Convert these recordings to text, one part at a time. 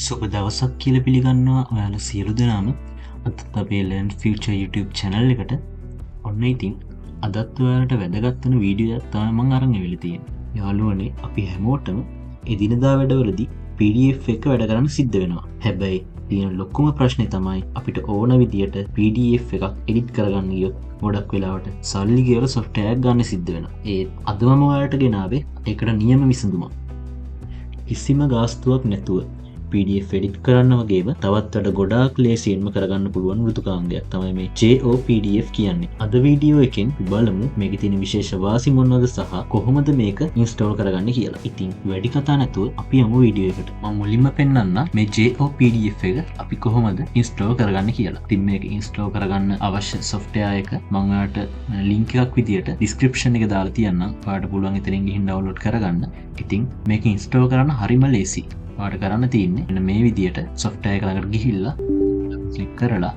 සුබ දවසක් කියලා පිළිගන්නවා ඔයාලා සියලු දෙනාම අදත් අපේ Learn Future YouTube channel එකට. ඔන්න ඉතින් අදත් ඔයාලට වැදගත් වෙන වීඩියෝ එකක් තමයි මම අරන් ඇවිල්ලා තියෙන්නේ. යාළුවනේ අපි හැමෝටම එදිනදා වැඩවලදී PDF එක වැඩ කරන්න සිද්ධ වෙනවා. හැබැයි තියෙන ලොකුම ප්‍රශ්නේ තමයි අපිට ඕන විදියට PDF එකක් එඩිට් කරගන්න ගියොත් ගොඩක් වෙලාවට සල්ලි ගෙවලා software එකක් ගන්න සිද්ධ වෙනවා. ඒත් අද මම ඔයාලට ගෙනාවේ ඒකට නියම විසඳුමක්. කිසිම ගාස්තුවක් නැතුව PDF edit කරන්න වගේම තවත් වැඩ ගොඩාක් ලේසියෙන්ම කරගන්න පුළුවන් මෘදුකාංගයක් තමයි මේ JOPDF කියන්නේ. අද වීඩියෝ එකෙන් අපි බලමු මේකේ තියෙන විශේෂ වාසි මොනවද සහ කොහොමද මේක ඉන්ස්ටෝල් කරගන්නේ කියලා. ඉතින් වැඩි කතා නැතුව අපි යමු වීඩියෝ එකට. මම මුලින්ම පෙන්වන්නම් මේ JOPDF එක අපි කොහොමද ඉන්ස්ටෝල් කරගන්නේ කියලා. ඉතින් මේක ඉන්ස්ටෝල් කරගන්න අවශ්‍ය සොෆ්ට්වෙයාර් එක මම ඔයාලට ලින්ක් එකක් විදියට ඩිස්ක්‍රිප්ෂන් එකේ දාලා තියන්නම්. ඔයාලට පුළුවන් එතනින් ගිහින් ඩවුන්ලෝඩ් කරගන්න. ඉතින් මේක ඉන්ස්ටෝල් කරන්න හරිම ලේසි. ඔයාලට කරන්න තියෙන්නේ මෙන්න මේ විදියට සොෆ්ට්වෙයාර් එක ළඟට ගිහිල්ලා ක්ලික් කරලා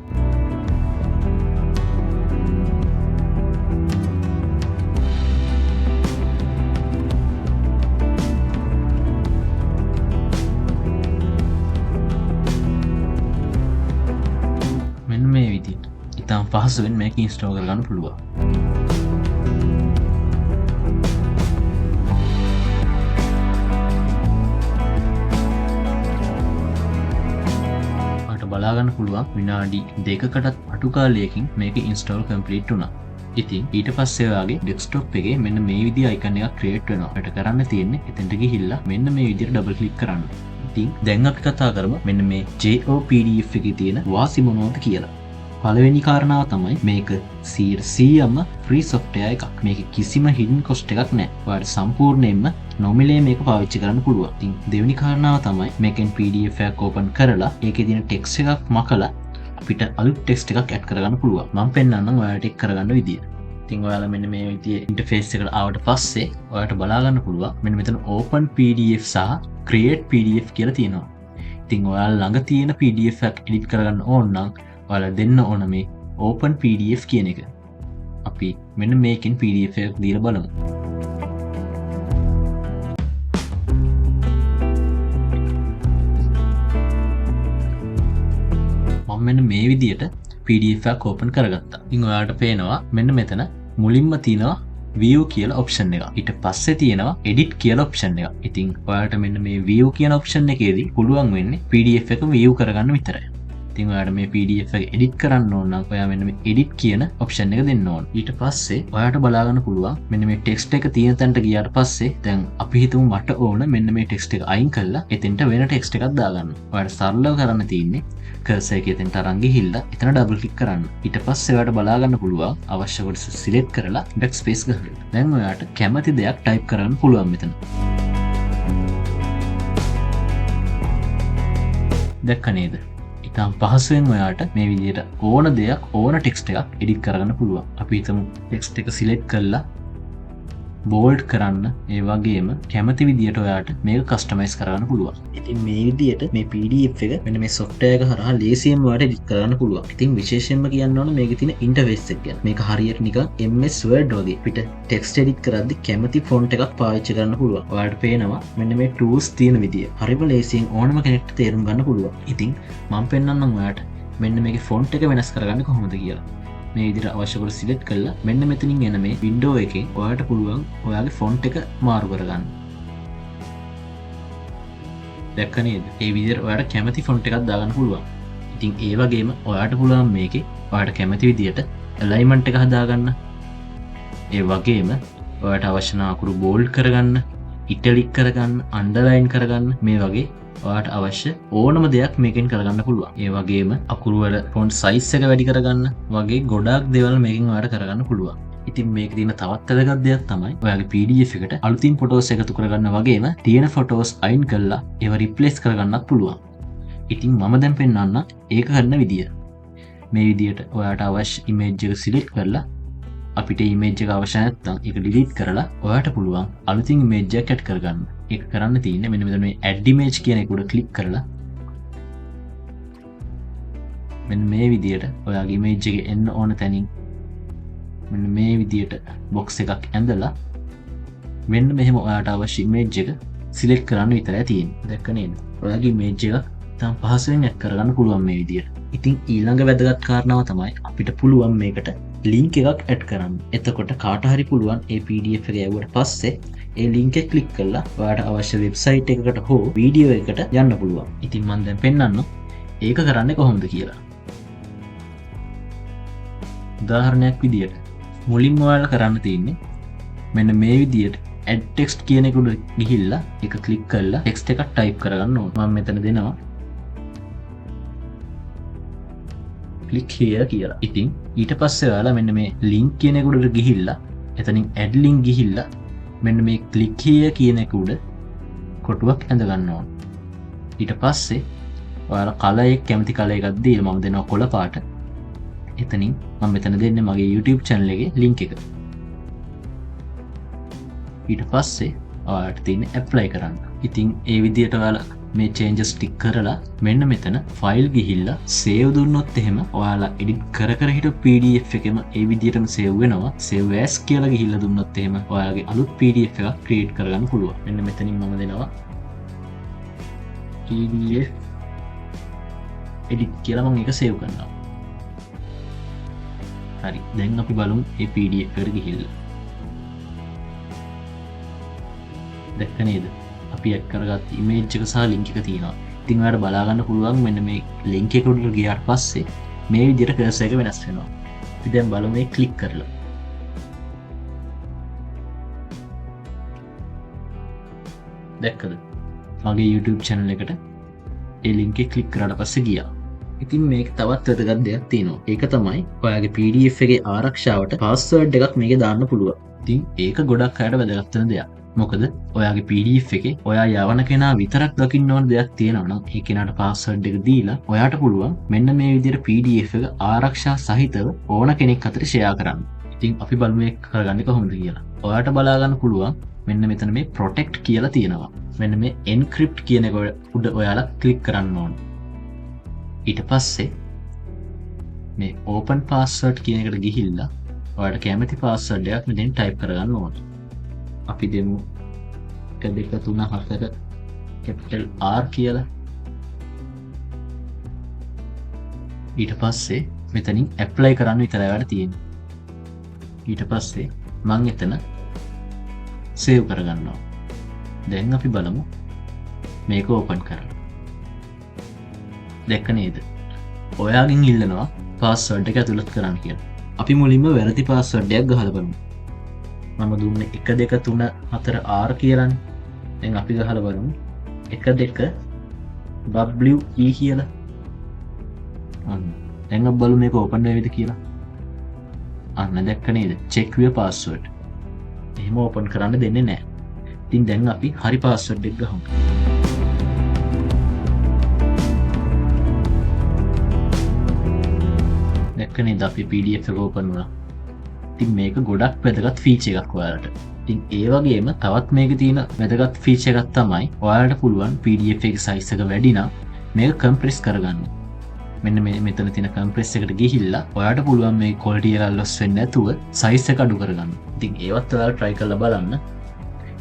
මෙන්න මේ විදියට ඉතාම පහසුවෙන් මේක ඉන්ස්ටෝල් කරගන්න පුළුවන්. බලාගන්න පුළුවන් විනාඩි දෙකකටත් අඩු කාලයකින් මේක ඉන්ස්ටෝල් කම්ප්ලීට් වුණා. ඉතින් ඊට පස්සේ ඔයාගේ ඩෙස්ක්ටොප් එකේ මෙන්න මේ විදිහ අයිකන් එකක් ක්‍රියේට් වෙනවා. ඔයාලට කරන්න තියෙන්නේ එතනට ගිහිල්ලා මෙන්න මේ විදිහට ඩබල් ක්ලික් කරන්න. ඉතින් දැන් අපි කතා කරමු මෙන්න මේ JOPDF එකේ තියෙන වාසි මොනවද කියලා. පළවෙනි කාරණාව තමයි මේක 100%ම ෆ්‍රී සොෆ්ට්වෙයාර් එකක්. මේක කිසිම හිඩන් කොස්ට් එකක් නෑ. ඔයාලට සම්පූර්ණයෙන්ම නොමිලේ මේක පාවිච්චි කරන්න පුළුවන්. ඉතින් දෙවෙනි කාරණාව තමයි මේකෙන් PDF එකක් ඕපන් කරලා ඒකේ තියෙන ටෙක්ස්ට් එකක් මකලා අපිට අලුත් ටෙක්ස්ට් එකක් ඇඩ් කරගන්න පුළුවන්. මම පෙන්නන්නම් ඔයාලට ඒක කරගන්න විදිය. ඉතින් ඔයාලා මෙන්න මේ විදියේ ඉන්ටර්ෆේස් එකට ආවට පස්සේ ඔයාලට බලා ගන්න පුළුවන් මෙන්න මෙතන open PDF සහ create PDF කියලා තියෙනවා. ඉතින් ඔයාලා ළඟ තියෙන PDF එකක් එඩිට් කරගන්න ඕන නම් ඔයාලා දෙන්න ඕන මේ open PDF කියන එක. අපි මෙන්න මේකෙන් PDF එකක් දීලා බලමු. මම මෙන්න මේ විදියට PDF එකක් ඕපන් කරගත්තා. ඉතින් ඔයාලට පේනවා මෙන්න මෙතන මුලින්ම තියෙනවා view කියලා ඔප්ෂන් එක. ඊට පස්සේ තියෙනවා edit කියලා ඔප්ෂන් එක. ඉතින් ඔයාලට මෙන්න මේ view කියන ඔප්ෂන් එකේදී පුළුවන් වෙන්නේ PDF එක view කරගන්න විතරයි. ඉතින් ඔයාලට මේ PDF එක එඩිට් කරන්න ඕන නම් ඔයා මෙන්න මේ එඩිට් කියන ඔප්ෂන් එක දෙන්න ඕන. ඊට පස්සේ ඔයාලට බලා ගන්න පුළුවන් මෙන්න මේ ටෙක්ස්ට් එක තියෙන තැනට ගියාට පස්සේ දැන් අපි හිතමු මට ඕන මෙන්න මේ ටෙක්ස්ට් එක අයින් කරලා එතෙන්ට වෙන ටෙක්ස්ට් එකක් දාගන්න. ඔයාලට සරලව කරන්න තියෙන්නේ කර්සර් එක එතෙන්ට අරන් ගිහිල්ලා එතන ඩබල් ක්ලික් කරන්න. ඊට පස්සේ ඔයාලට බලා ගන්න පුළුවන් අවශ්‍ය කොටස සිලෙක්ට් කරලා බෑක්ස්පේස් ගහන්න. දැන් ඔයාලට කැමති දෙයක් ටයිප් කරන්න පුළුවන් මෙතන. දැක්ක නේද? ඉතාම පහසුවෙන් ඔයාට මේ විදිහට ඕන දෙයක් ඕන ටෙක්ස්ට් එකක් එඩිට් කරගන්න පුළුවන්. අපි හිතමු ටෙක්ස්ට් එක සිලෙක්ට් කරලා බෝල්ඩ් කරන්න, ඒ වගේම කැමති විදියට ඔයාට මේක කස්ටමයිස් කරගන්න පුළුවන්. ඉතින් මේ විදියට මේ PDF එක මෙන්න මේ සොෆ්ට්වෙයාර් එක හරහා ලේසියෙන්ම ඔයාට එඩිට් කරගන්න පුළුවන්. ඉතින් විශේෂයෙන්ම කියන්න ඕන මේකේ තියෙන ඉන්ටර්ෆේස් එක ගැන. මේක හරියට නිකන් MS Word වගේ. අපිට ටෙක්ස්ට් එඩිට් කරද්දි කැමති ෆොන්ට් එකක් පාවිච්චි කරන්න පුළුවන්. ඔයාලට පේනවා මෙන්න මේ ටූල්ස් තියෙන විදිය. හරිම ලේසියෙන් ඕනම කෙනෙක්ට තේරුම් ගන්න පුළුවන්. ඉතින් මම පෙන්නන්නම් ඔයාලට මෙන්න මේකේ ෆොන්ට් එක වෙනස් කරගන්න කොහොමද කියලා. මේ විදිහට අවශ්‍ය කොට සිලෙක්ට් කරලා මෙන්න මෙතනින් එන මේ වින්ඩෝ එකෙන් ඔයාලට පුළුවන් ඔයාගේ ෆොන්ට් එක මාරු කරගන්න. දැක්ක නේද? ඒ විදිහට ඔයාලට කැමති ෆොන්ට් එකක් දාගන්න පුළුවන්. ඉතින් ඒ වගේම ඔයාලට පුළුවන් මේකේ ඔයාලට කැමති විදිහට ඇලයින්මන්ට් එක හදාගන්න. ඒ වගේම ඔයාලට අවශ්‍ය නම් අකුරු බෝල්ඩ් කරගන්න, ඉටලික් කරගන්න, අන්ඩර්ලයින් කරගන්න, මේ වගේ ඔයාට අවශ්‍ය ඕනම දෙයක් මේකෙන් කරගන්න පුළුවන්. ඒ වගේම අකුරු වල ෆොන්ට් සයිස් එක වැඩි කරගන්න වගේ ගොඩාක් දේවල් මේකෙන් ඔයාට කරගන්න පුළුවන්. ඉතින් මේකේ තියෙන තවත් වැදගත් දෙයක් තමයි ඔයාගේ PDF එකට අලුතින් ෆොටෝස් එකතු කරගන්න වගේම තියෙන ෆොටෝස් අයින් කරලා ඒවා රිප්ලේස් කරගන්නත් පුළුවන්. ඉතින් මම දැන් පෙන්වන්න ඒක කරන විදිය. මේ විදියට ඔයාට අවශ්‍ය ඉමේජ් එක සිලෙක්ට් කරලා අපිට ඉමේජ් එක අවශ්‍ය නැත්නම් ඒක ඩිලීට් කරලා ඔයාට පුළුවන් අලුතින් ඉමේජ් එකක් ඇඩ් කරගන්න. ඒක කරන්න තියෙන්නේ මෙන්න මෙතන මේ ඇඩ් ඉමේජ් කියන එක උඩ ක්ලික් කරලා මෙන්න මේ විදියට ඔයාගේ ඉමේජ් එක එන්න ඕන තැනින් මෙන්න මේ විදියට බොක්ස් එකක් ඇඳලා මෙන්න මෙහෙම ඔයාට අවශ්‍ය ඉමේජ් එක සිලෙක්ට් කරන්න විතරයි තියෙන්නේ. දැක්ක නේද? ඔයාගේ ඉමේජ් එක ඉතාම පහසුවෙන් ඇඩ් කරගන්න පුළුවන් මේ විදියට. ඉතින් ඊළඟ වැදගත් කාරණාව තමයි අපිට පුළුවන් මේකට ලින්ක් එකක් ඇඩ් කරන්න. එතකොට කාට හරි පුළුවන් ඒ PDF එක යවුවට පස්සේ ඒ ලින්ක් එක ක්ලික් කරලා ඔයාට අවශ්‍ය වෙබ්සයිට් එකකට හෝ වීඩියෝ එකකට යන්න පුළුවන්. ඉතින් මම දැන් පෙන්වන්නම් ඒක කරන්නේ කොහොමද කියලා. උදාහරණයක් විදියට මුලින්ම ඔයාලා කරන්න තියෙන්නේ මෙන්න මේ විදියට ඇඩ් ටෙක්ස්ට් කියන එක උඩ ගිහිල්ලා ඒක ක්ලික් කරලා ටෙක්ස්ට් එකක් ටයිප් කරගන්න ඕන. මම මෙතන දෙනවා ක්ලික් here කියලා. ඉතින් ඊට පස්සේ ඔයාලා මෙන්න මේ ලින්ක් කියන එක උඩට ගිහිල්ලා එතනින් ඇඩ් ලින්ක් ගිහිල්ලා මෙන්න මේ ක්ලික් here කියන එක උඩ කොටුවක් ඇඳ ගන්න ඕන. ඊට පස්සේ ඔයාලා කලර් එක කැමති කලර් එකක් දීලා මම දෙනවා කොළ පාට. එතනින් මම මෙතන දෙන්නේ මගේ YouTube channel එකේ ලින්ක් එක. ඊට පස්සේ ඔයාලට තියෙන්නේ ඇප්ලයි කරන්න. ඉතින් ඒ විදියට ඔයාලා මේ චේන්ජස් ටික කරලා මෙන්න මෙතන ෆයිල් ගිහිල්ලා සේව් දුන්නොත් එහෙම ඔයාලා එඩිට් කර කර හිටපු PDF එකෙම ඒ විදියටම සේව් වෙනවා. සේව් ඇස් කියලා ගිහිල්ලා දුන්නොත් එහෙම ඔයාලගේ අලුත් PDF එකක් ක්‍රියේට් කරගන්න පුළුවන්. මෙන්න මෙතනින් මම දෙනවා PDF edit කියලා මම ඒක සේව් කරනවා. හරි, දැන් අපි බලමු මේ PDF එකට ගිහිල්ලා. දැක්ක නේද? අපි ඇඩ් කරගත්ත ඉමේජ් එක සහ ලින්ක් එක තියෙනවා. ඉතින් ඔයාලට බලා ගන්න පුළුවන් මෙන්න මේ ලින්ක් එක උඩට ගියාට පස්සේ මේ විදිහට කර්සර් එක වෙනස් වෙනවා. අපි දැන් බලමු මේ ක්ලික් කරලා. දැක්කද? මගේ YouTube channel එකට ඒ ලින්ක් එක ක්ලික් කරාට පස්සේ ගියා. ඉතින් මේක තවත් වැදගත් දෙයක් තියෙනවා. ඒක තමයි ඔයාගේ PDF එකේ ආරක්ෂාවට පාස්වර්ඩ් එකක් මේකේ දාන්න පුළුවන්. ඉතින් ඒක ගොඩක් අයට වැදගත් වෙන දෙයක්. මොකද ඔයාගේ PDF එකේ ඔයා යවන කෙනා විතරක් දකින්න ඕන දෙයක් තියෙනවා නම් ඒ කෙනාට පාස්වර්ඩ් එක දීලා ඔයාට පුළුවන් මෙන්න මේ විදිහට PDF එක ආරක්ෂා සහිතව ඕන කෙනෙක් අතර ෂෙයා කරන්න. ඉතින් අපි බලමු මේක කරගන්නේ කොහොමද කියලා. ඔයාට බලා ගන්න පුළුවන් මෙන්න මෙතන මේ ප්‍රොටෙක්ට් කියලා තියෙනවා. මෙන්න මේ එන්ක්‍රිප්ට් කියන එක උඩ ඔයාලා ක්ලික් කරන්න ඕන. ඊට පස්සේ මේ ඕපන් පාස්වර්ඩ් කියන එකට ගිහිල්ලා ඔයාලට කැමති පාස්වර්ඩ් එකක් මෙතෙන් ටයිප් කරගන්න ඕන. අපි දෙමු 1 2 3 4 කැපිටල් R කියලා. ඊට පස්සේ මෙතනින් ඇප්ලයි කරන්න විතරයි ඔයාලට තියෙන්නේ. ඊට පස්සේ මං එතන සේව් කරගන්නවා. දැන් අපි බලමු මේක ඕපන් කරලා. දැක්ක නේද? ඔයාගෙන් ඉල්ලනවා පාස්වර්ඩ් එක ඇතුළත් කරන්න කියලා. අපි මුලින්ම වැරදි පාස්වර්ඩ් එකක් ගහලා බලමු. මම දුන්නේ 1 2 3 4 R කියලානේ. දැන් අපි ගහලා බලමු 1 2 W E කියලා. අන්න දැන් අපි බලමු මේක ඕපන් වේවිද කියලා. අන්න දැක්ක නේද? Check your password. එහෙම ඕපන් කරන්න දෙන්නේ නැහැ. ඉතින් දැන් අපි හරි පාස්වර්ඩ් එක ගහමු. දැක්ක නේද අපි PDF එක ඕපන් වුණා. ඉතින් මේක ගොඩක් වැදගත් ෆීචර් එකක් ඔයාලට. ඉතින් ඒ වගේම තවත් මේකේ තියෙන වැදගත් ෆීචර් එකක් තමයි ඔයාලට පුළුවන් PDF එකේ සයිස් එක වැඩි නම් මේක කම්ප්‍රෙස් කරගන්න. මෙන්න මේ මෙතන තියෙන කම්ප්‍රෙස් එකට ගිහිල්ලා ඔයාලට පුළුවන් මේ ක්වොලිටි එක ලොස් වෙන්නේ නැතුව සයිස් එක අඩු කරගන්න. ඉතින් ඒවත් ඔයාලා try කරලා බලන්න.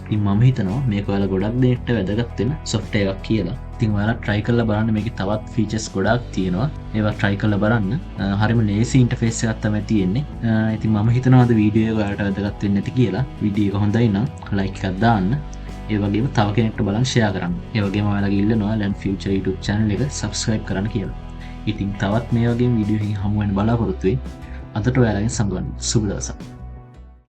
ඉතින් මම හිතනවා මේක ඔයාලා ගොඩක් දෙනෙක්ට වැදගත් වෙන සොෆ්ට්වෙයාර් එකක් කියලා. ඉතින් ඔයාලා try කරලා බලන්න මේකේ තවත් ෆීචර්ස් ගොඩාක් තියෙනවා. ඒවා try කරලා බලන්න. හරිම ලේසි ඉන්ටර්ෆේස් එකක් තමයි තියෙන්නේ. ඉතින් මම හිතනවා අද වීඩියෝ එක ඔයාලට වැදගත් වෙන්නේ නැති කියලා. වීඩියෝ එක හොඳයි නම් ලයික් එකක් දාන්න. ඒ වගේම තව කෙනෙක්ට බලන්න ෂෙයා කරන්න. ඒ වගේම ඔයාලගේ ඉල්ලනවා Learn Future YouTube channel එක subscribe කරන්න කියලා. ඉතින් තවත් මේ වගේ වීඩියෝ එකකින් හමු වෙන්න බලාපොරොත්තු වෙයි. අදට ඔයාලගෙන් සමුගන්න. සුබ දවසක්.